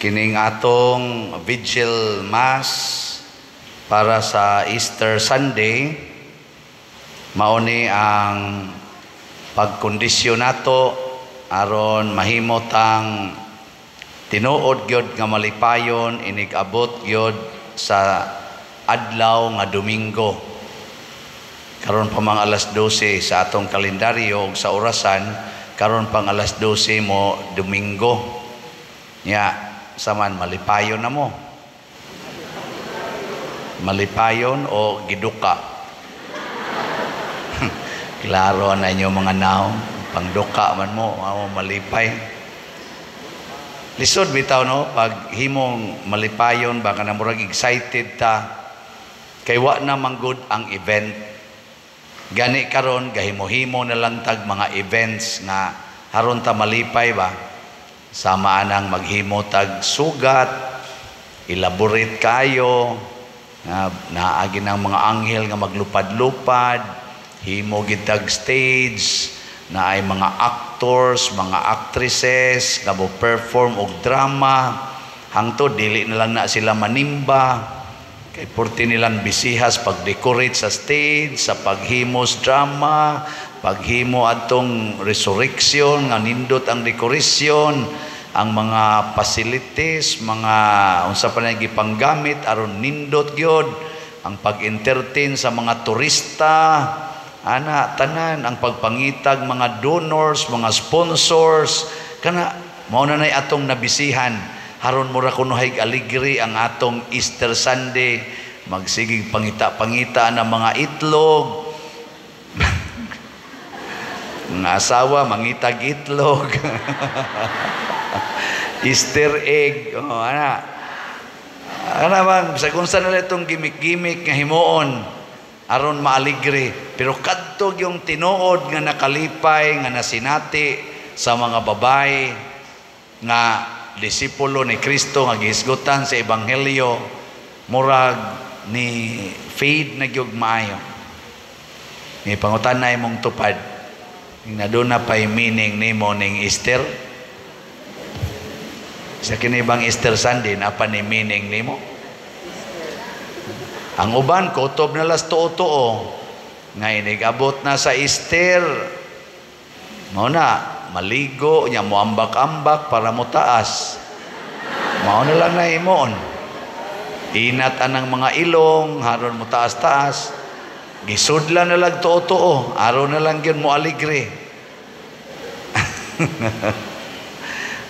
Kining atong Vigil Mass para sa Easter Sunday, mao ni ang pagkondisyon nato aron mahimo tang tinuod gyud nga malipayon inig abot gyud sa adlaw nga Domingo. Karon pa mga alas 12 sa atong kalendaryo ug sa orasan, karon pang alas 12 mo Domingo. Nya saman, malipayon na mo? Malipayon o giduka? Klaro na inyo mga naong, pangduka man mo, mo malipay. Lisod bitaw, no, pag himong malipayon ba kana, murag excited ta kay wa na manggod ang event. Gani karon gahimo-himo na lang tag mga events nga haron ta malipay ba. Sama anang maghimo tag sugat, elaborate kayo, na naagi ng mga anghel nga maglupad-lupad, himo gid tag stage, na ay mga actors, mga actresses nga mo perform og drama, hangtod dili na lang na sila manimba kay purti nilang bisihas pag-decorate sa stage, sa paghimos drama, paghimo atong resurrection nga nindot ang decoration, ang mga facilities, mga unsa pa na gipanggamit aron nindot gyud, ang pag-entertain sa mga turista, ana tanan, ang pagpangitag mga donors, mga sponsors, kana mao na nay atong nabisihan haron mura kunohay aligre ang atong Easter Sunday. Magsigig pangita-pangita ng mga itlog, mga asawa mangitag itlog, Easter egg, oh, ana. Ana bang sa kung saan nila itong gimmick-gimmick nga himuon aron maaligre, pero kadto yung tinuod nga nakalipay nga nasinati sa mga babae nga disipulo ni Kristo nga gihisgutan sa ebanghelyo, murag ni fade na gyud maayo. Ni pangutan na imong tupad, na doon na pa'y meaning nimo ning Easter? Sa kini bang Easter Sunday, napa ni meaning nimo? Ang uban kutob na las tuo-tuo nga inig abot na sa Easter, mao na maligo nya, moambak-ambak para mo taas. Mao na lang na himoon, inat anang mga ilong haron mo taas-taas. Gisudlan na lang tuo-tuo aron na lang gyud mo aligre.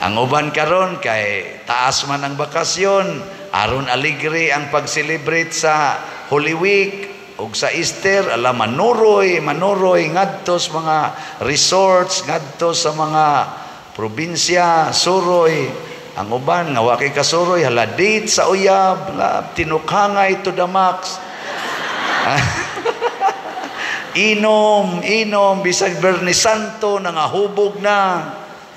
Ang uban karon kay taas man ang bakasyon, aron aligre ang pag-celebrate sa Holy Week ug sa Easter, ala, manuroy, manuroy ngadto sa mga resorts, ngadto sa mga probinsya, suroy. Ang uban nga wa kay kasuroy, hala, date sa uyab, la, tinukhangay to the max. Inom, inom bisag Biyernes Santo nangahubog na.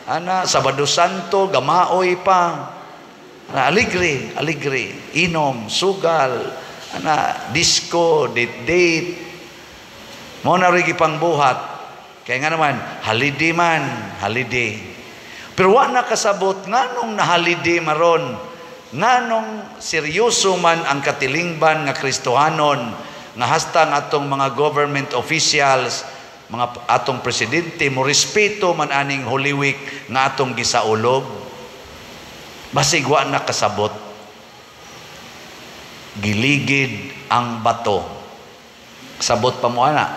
Ana, Sabado Santo gamaoy pa. Ana, aligre, aligre, inom, sugal, ana, disco, date date. Mao na rin gipangbuhat. Kaya nga naman, holiday man, holiday. Pero wa na kasabot nganong na holiday maron, nganong seryoso man ang katilingban nga Kristohanon, nga hasta ang atong mga government officials, mga atong presidente mo respeto man aning Holy Week nga atong gisaulog. Basig wa na kasabot. Giligid ang bato. Sabot pa mo ana?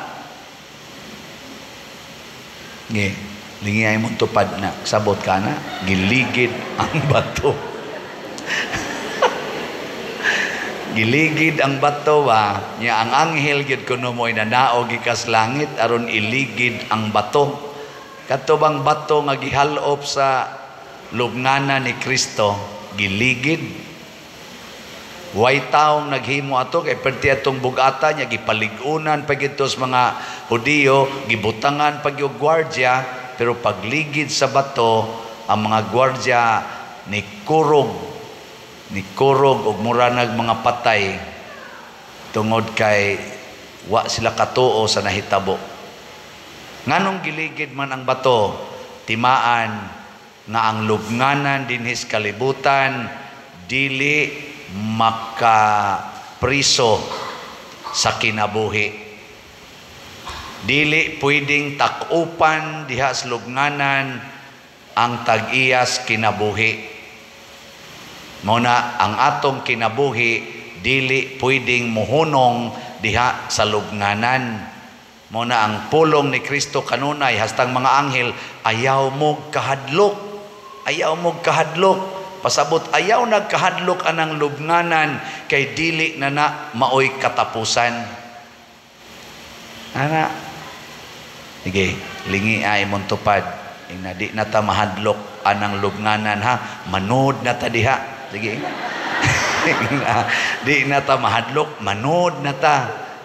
Nge, lingiyay mong tupad na. Sabot ka na. Giligid ang bato. Giligid ang bato ba? Nya ang anghel gyud kuno mo'y nanaog gikas langit aron iligid ang bato. Kadto bang bato nga gihalop sa lubngana ni Kristo, giligid. Way taong naghimo ato kay perti atong bugata niya gipalig-unan pa gyud sa mga Hudiyo, gibutangan pa gyud gwardiya, pero pagligid sa bato ang mga gwardiya ni kurog, ni kurog og mura nag mga patay tungod kay wa sila katuo sa nahitabo. Nganong giligid man ang bato? Timaan nga ang lubnganan dinhis kalibutan dili makapriso sa kinabuhi. Dili pwedeng takupan diha sa lubnganan ang tag-iyas kinabuhi. Mao na ang atong kinabuhi dili pwedeng muhunong diha sa lubnganan. Mao na ang pulong ni Kristo kanunay hastang mga anghel, ayaw mo kahadlok, ayaw mo kahadlok. Pasabot ayaw nagkahadlok anang lubnganan kay dili na na maoy katapusan. Ana, sige, lingi ay mong tupad. Ing na di na ta mahadlok anang lubnganan ha, manood na ta diha. Sige. Di na ta mahadlok, manood na ta.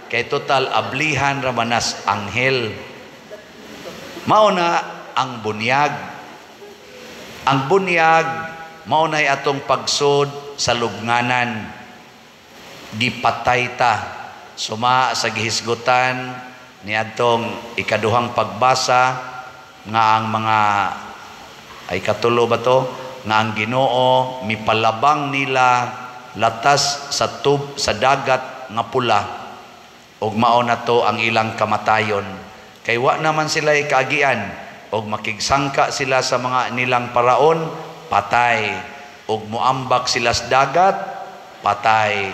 Kay total ablihan ramanas anghel. Mao na ang bunyag. Ang bunyag mao na'y atong pagsod sa lubnganan. Gipatay ta. Suma sa gihisgutan ni atong ikaduhang pagbasa nga ang mga ay katulo ba to nga ang Ginoo mipalabang nila latas sa tub sa dagat nga pula og mao na to ang ilang kamatayon. Kay wa naman sila ikaagian og makigsangka sila sa mga nilang paraon, patay. Og muambak sila sa dagat, patay.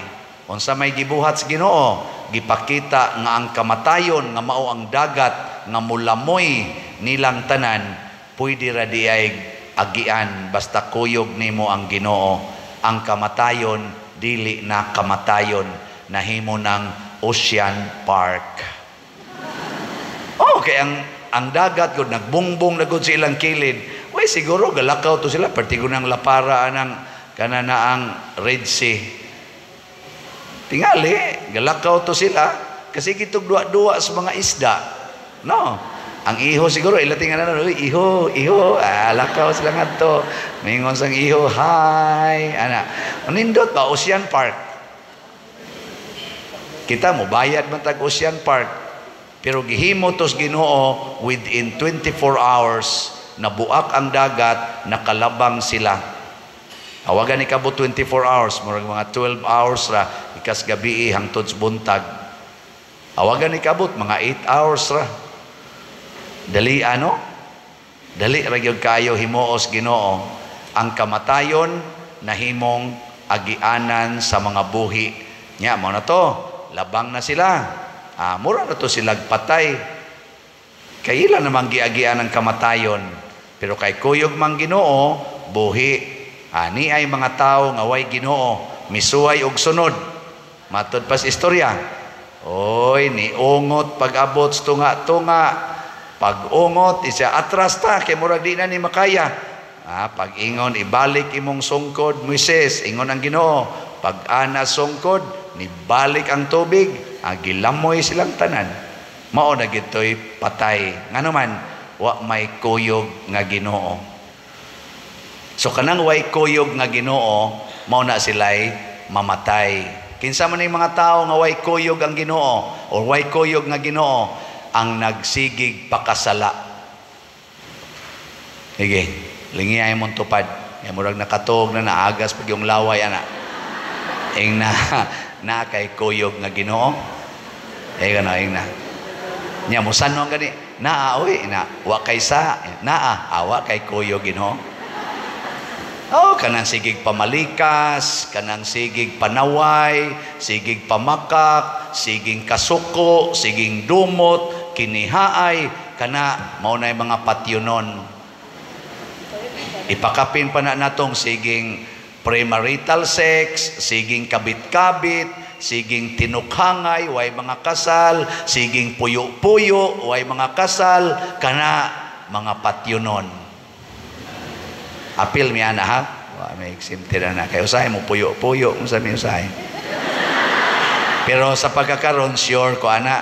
Unsa may gibuhat sa Ginoo? Gipakita nga ang kamatayon nga mao ang dagat nga mulamoy nilang tanan, pwede ra di ay agian basta kuyog nimo ang Ginoo. Ang kamatayon dili na kamatayon, nahimo ng Ocean Park. Oh, kay ang dagat gud nagbungbong na gud sa ilang kilid. Way siguro galakaw to sila pertigo ng lapara anang kana na ang Red Sea. Tingali galakaw to sila kasi gitog duwa-duwa sa mga isda. No. Ang iho siguro ila tingalan na, iho, iho, lakaw sila ngadto. Mingon sang iho, hi, ana. Nindot ba Ocean Park? Kita mo bayad man tag Ocean Park. Pero gihimo tos Ginoo within 24 hours nabuak ang dagat, nakalabang sila. Awagan ni kabot 24 hours, murag mga 12 hours ra ikas gabi hangtod sa buntag. Awagan ni kabot mga 8 hours ra. Dali ano? Dali ra gyud kayo himuos Ginoo. Ang kamatayon nahimong agianan sa mga buhi. Nya mao na to, labang na sila. Mura na to sila patay. Kay ila namang giagian ang kamatayon. Pero kay kuyog mang Ginoo, buhi. Ani ay mga tao nga way Ginoo, misuway og sunod. Matod pas istorya. Oy, niungot pag-abot sa tunga-tunga. Pag-ungot, isa atras ta kay murag di na ni makaya. Pag-ingon ibalik imong sungkod, Moises, ingon ang Ginoo. Pag ana sungkod, nibalik ang tubig, gilamoy silang tanan. Mao na gitoy patay. Ngano man, wa may kuyog nga Ginoo. So kanang way kuyog nga Ginoo, mao na sila'y mamatay. Kinsa man yung mga tao nga way kuyog ang Ginoo or way kuyog nga Ginoo, ang nagsigig pakasala. Sige, lingi ay mong tupad. Ya murag nakatuog na naagas pag yung laway ana. Ing na na kay kuyog nga Ginoo. Eh gano ing na. Nya musan ang gani naa oy na wa kay sa naa awa kay kuyog Ginoo. Oh, kanang sigig pamalikas, kanang sigig panaway, sigig pamakak, sigig kasuko, sigig dumot, kinihaay, kana mao na mga patyonon. Ipakapin pa na natong siging premarital sex, siging kabit-kabit, siging tinukhangay, way mga kasal, siging puyo-puyo, way mga kasal, kana mga patyonon. Apil mi ana ha. Wa may exempted na kay usahay mo puyo-puyo, unsa mi usahay. Pero sa pagkakaron sure ko ana,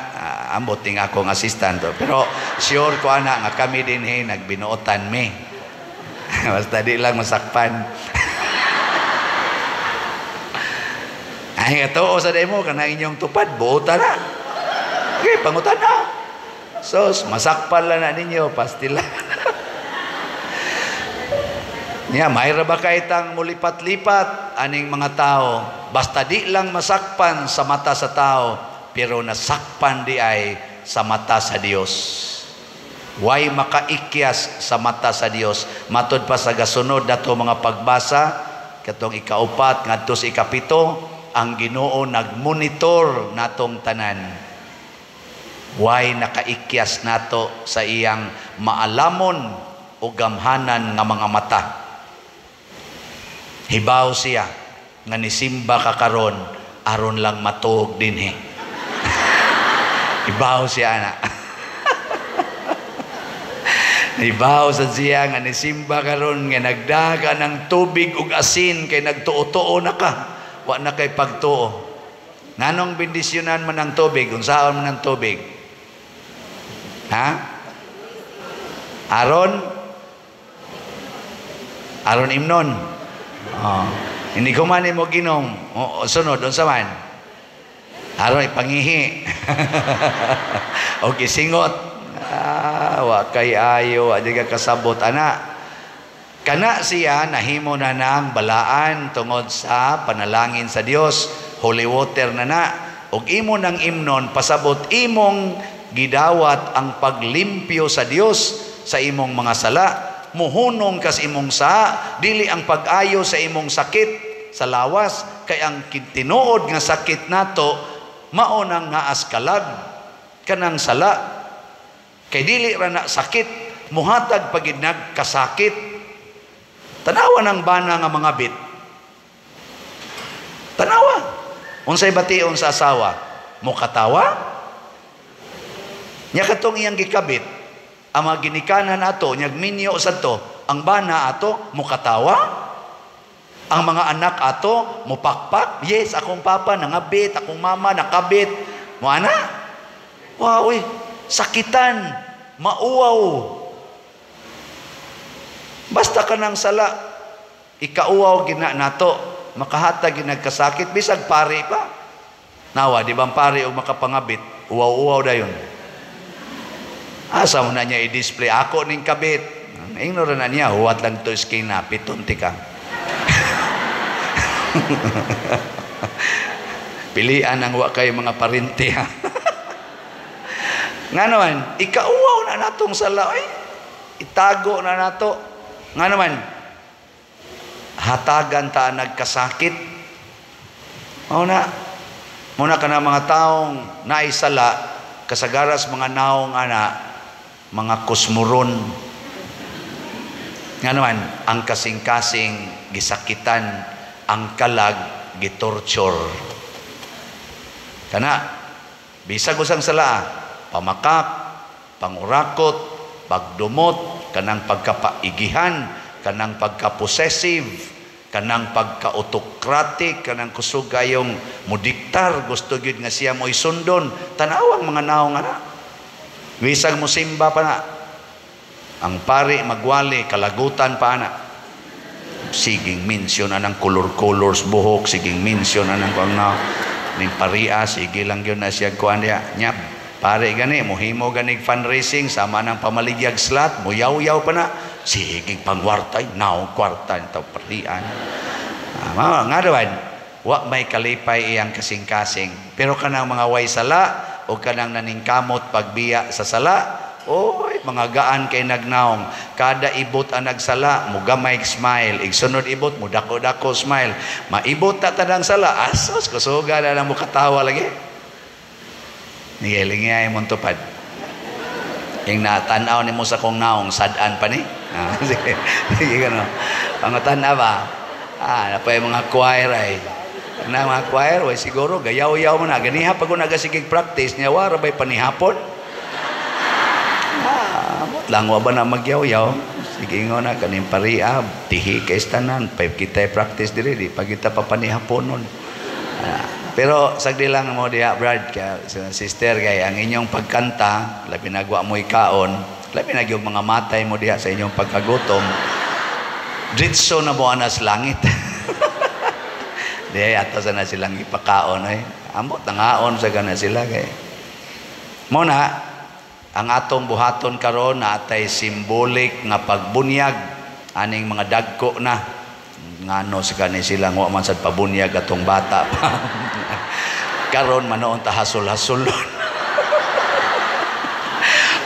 ambot ning akong assistant. Pero sure ko ana nga kami dinhi nagbinuotan mi. Basta di lang masakpan. Ay atuo sa demo kana inyong tupad buotan na. Okay, pangutan na. Sos masakpan lang na ninyo pastila. Nya, may ra ba kay tang mulipat-lipat aning mga tao? Basta di lang masakpan sa mata sa tao, pero nasakpan di ay sa mata sa Dios. Way makaikyas sa mata sa Dios. Matod pa sa gasunod dato mga pagbasa, katong 4 ngadto sa 7, ang Ginoo nagmonitor natong tanan. Way nakaikyas nato sa iyang maalamon o gamhanan nga mga mata. Hibaw siya nga nisimba ka karon aron lang matuog dinhi. Hibaw siya na. Hibaw sa siya nga nisimba karon nga nagdaga ng tubig ug asin kay nagtuo-tuo na ka. Wa na kay pagtuo. Nganong bendisyonan man ang tubig? Unsaon man ang tubig? Ha? Aron? Aron imnon. Oh. Hindi ko man mo ginom. O, sunod, unsa man? Aron ipangihi. O gisingot. Ah, wa kay ayo, wa di ka kasabot ana. Kana siya nahimo na ng balaan tungod sa panalangin sa Dios, holy water na na. Og imo nang imnon pasabot imong gidawat ang paglimpyo sa Dios sa imong mga sala. Muhunong kas imong saa, dili ang pag-ayo sa imong sakit sa lawas, kay ang tinuod nga sakit nato mao nang naas kalag kanang sala. Kay dili ra na sakit, muhatag pagid nagkasakit. Tanawa ng bana nga mga bit. Tanawa. Unsay bation sa asawa? Mukatawa? Nya katong iyang gikabit, ang mga ginikanan ato, nyag minyo sadto, ang bana ato mukatawa? Ang mga anak ato mupakpak? Yes, akong papa nangabit, akong mama nakabit. Mo ana? Wow, uy, sakitan, mauwaw. Basta ka nang sala, ikauwaw gina nato, makahatag ginagkasakit, bisag pari pa. Nawa, di ba pari og makapangabit, uwaw-uwaw dayon. Asa mo na niya i-display, ako ning kabit. Ignore na niya, huwat lang to iskina, pitunti ka. Pilian ang wa kay mga parinti, ha. Nga naman, ikauwaw na natong sala, ay, itago na nato. Nga naman, hatagan ta nagkasakit. Muna, muna ka na mga taong naisala, kasagaras mga naong ana, mga kusmuron. Nga naman, ang kasing-kasing gisakitan, ang kalag gitorture. Kana, bisag usang sala, pamakak, pangurakot, pagdumot, kanang pagkapaigihan, kanang pagka-possessive, kanang pagka-autocratic, kanang kusog kayong mudiktar, gusto gyud nga siya mo'y sundon. Tanawang mga naong ana. Bisag mo simba pa na. Ang pari magwali, kalagutan pa ana. Siging minsyon anang color-colors buhok, siging minsyon anang kuang na ning paria, sige lang gyud na siya kuan diya. Nya, pare gani, muhimo ganig fundraising, sama ng pamaligyag slot, muyaw-yaw pa na. Sige, pangwartay, naong kwarta, ito parian. Ah, nga naman, wa may kalipay iyang kasing-kasing. Pero kanang mga way sala, o kanang naningkamot pagbiya sa sala, oy, mga gaan kay nagnaong. Kada ibot ang nagsala, mugamay smile. Igsunod ibot, mudako-dako smile. Maibot ta tanang sala, asos, kusuga na lang mukatawa lagi. Nigiling mong tupad. Yung natanaw ni mo sa kong naong, sadaan pa ni. Ah, sige, sige ka no. Pangatanaw ba? Ah, napay mga choir ay. Na mga choir, way siguro, gayaw-yaw mo na. Ganiha pag nagasigig practice, niya wara ba'y panihapon? Ah, lang wa ba na magyaw-yaw? Sige nga na, kaning pariab, tihi kay tanan, pay kita practice diri, di pag kita papanihaponon. Ah, pero sagdi lang mo diha, Brad, kaya, sister, kay ang inyong pagkanta, labi nagwa mo ikaon, labi nagyong mga matay mo diha sa inyong pagkagutom, dritso na mo anas langit. Di ato sa na silang ipakaon ay. Ambot nangaon sa gana sila kay. Mo na ang atong buhaton karon na atay symbolic nga pagbunyag Aning mga dagko na ngano sa kani sila, wa man sad pabunyag atong bata pa. Karon manoon ta hasol-hasolon.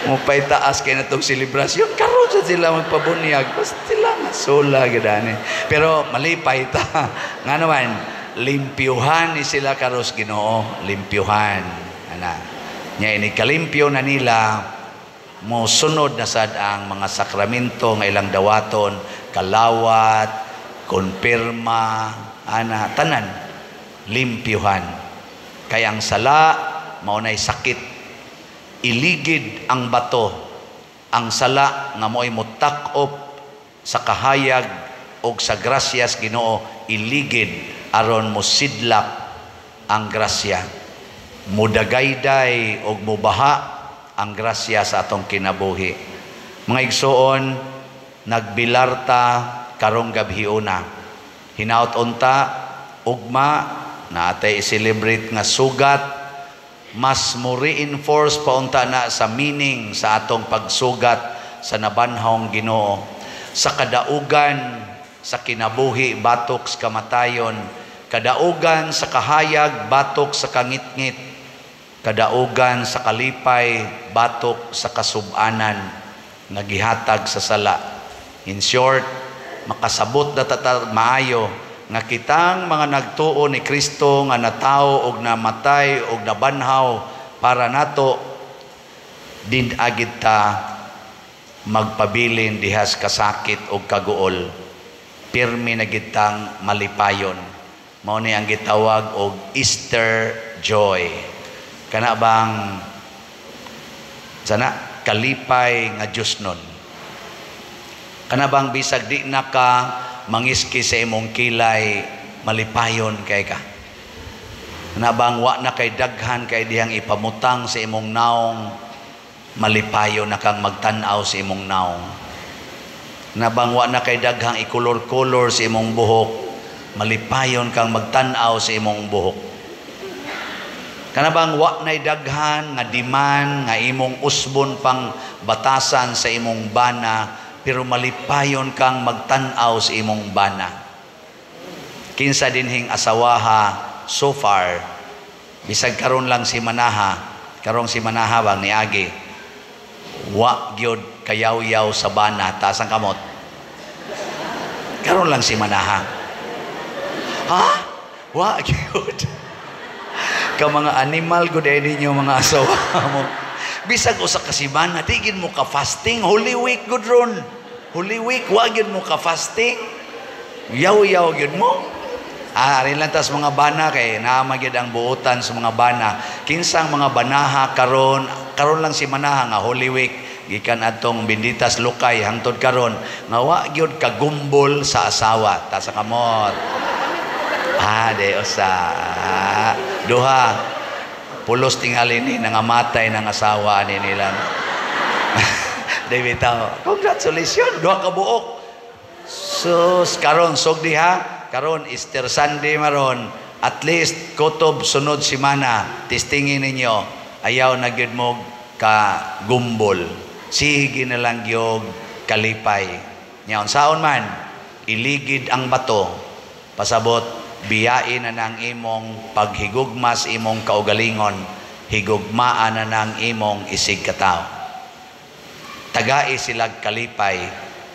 Mupay taas kay na tong selebrasyon, karon sa sila magpabunyag, basta sila nga sola gyud ani. Pero malipay ta. Nga naman, limpyuhan ni sila karos Ginoo, limpyuhan. Ana. Nya ini kalimpyo na nila, mosunod na sad ang mga sakramento nga ilang dawaton, kalawat, konpirma, ana, tanan limpyuhan. Kay ang sala mao nay sakit. Iligid ang bato, ang sala nga mo'y mutak-op sa kahayag og sa grasyas Ginoo, iligid aron mosidlak ang grasya, mudagayday og mubaha ang grasya sa atong kinabuhi. Mga igsoon, nagbilarta karong gabhiuna. Hinaut unta ugma na atay i-celebrate nga sugat, mas mo reinforce pa unta na sa meaning sa atong pagsugat sa nabanhawng Ginoo, sa kadaugan sa kinabuhi batok sa kamatayon, kadaugan sa kahayag batok sa kangitngit, kadaugan sa kalipay batok sa kasubanan nga gihatag sa sala. In short, makasabot na tata maayo nga kitang mga nagtuo ni Kristo nga natawo og namatay og nabanhaw para nato, din agid ta magpabilin dihas kasakit og kaguol. Pirmi na gid tang malipayon. Mao ni ang gitawag og Easter joy. Kana bang sana kalipay nga Dios nun. Kana bang bisag di na ka mangiski sa imong kilay, malipayon kay ka. Kana bang wa na kay daghan kay dihang ipamutang sa imong naong, malipayon na kang magtan-aw sa imong naong. Kana bang wa na kay daghang ikolor-kolor sa imong buhok, malipayon kang magtan-aw sa imong buhok. Kana bang wa nay daghan nga diman nga imong usbon pang batasan sa imong bana, pero malipayon kang magtan-aw sa imong bana. Kinsa dinhing asawaha so far, bisag karon lang si Manaha, karong si Manaha bang niagi, wa gyud kayaw-yaw sa bana, taas ang kamot. Karon lang si Manaha. Ha? Wa gyud. Ka mga animal gud ay ninyo mga asawa mo. Bisag usa ka semana, di gid mo ka fasting, Holy Week gud ron. Holy Week wa gyud mo ka fasting. Yaw-yaw gyud mo. Ah, rin lang tas mga bana kay naa gyud ang buotan sa mga bana. Kinsang mga banaha karon, karon lang si Manaha nga Holy Week gikan adtong Benditas Lukay hangtod karon nga wa gyud kagumbol sa asawa. Ta sa kamot. Ah, de usa. Duha. Pulos tingali ni nangamatay ng asawa ni nila. David tao. Congratulations, duha ka buok. Sus, karon sog diha, karon Easter Sunday maron, at least kutob sunod semana, testingin ninyo, ayaw na gyud mo ka gumbol. Sige na lang gyud kalipay. Nya unsaon man, iligid ang bato, pasabot biyain na ng imong paghigugma sa imong kaugalingon, higugmaan na ng imong isig katao. Tagai silag kalipay,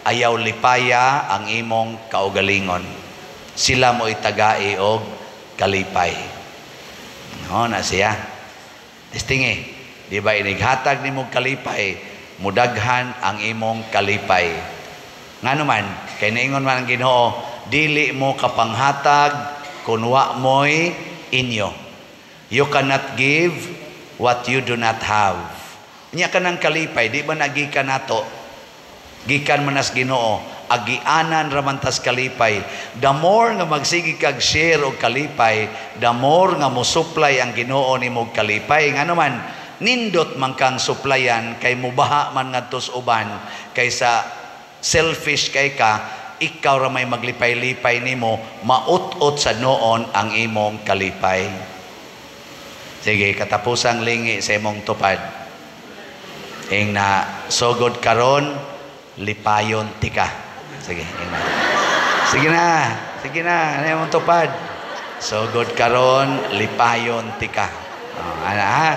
ayaw lipaya ang imong kaugalingon. Sila mo'y tagai og kalipay. No, na siya. Testingi, di ba inighatag nimo kalipay, mudaghan ang imong kalipay. Ngano man, kay niingon man ang Ginoo, dili mo kapanghatag kun wa mo'y inyo. You cannot give what you do not have. Nya kanang kalipay, di ba nagikan nato? Gikan man nas Ginoo, agianan ra man tas kalipay. The more nga magsige kag share og kalipay, the more nga mo-supply ang Ginoo nimo og kalipay. Ngano man, nindot man kang supplyan kay mubaha man ngadto sa uban, kaysa selfish kay ka, ikaw ra may maglipay-lipay nimo, maut-ot sa noon ang imong kalipay. Sige, katapusang lingi sa imong tupad. Ing na sugod karon, lipayon tika. Sige, ina. Sige na. Sige na. Ano yung tupad? So good karon, lipayon tika. Oh, ana ha?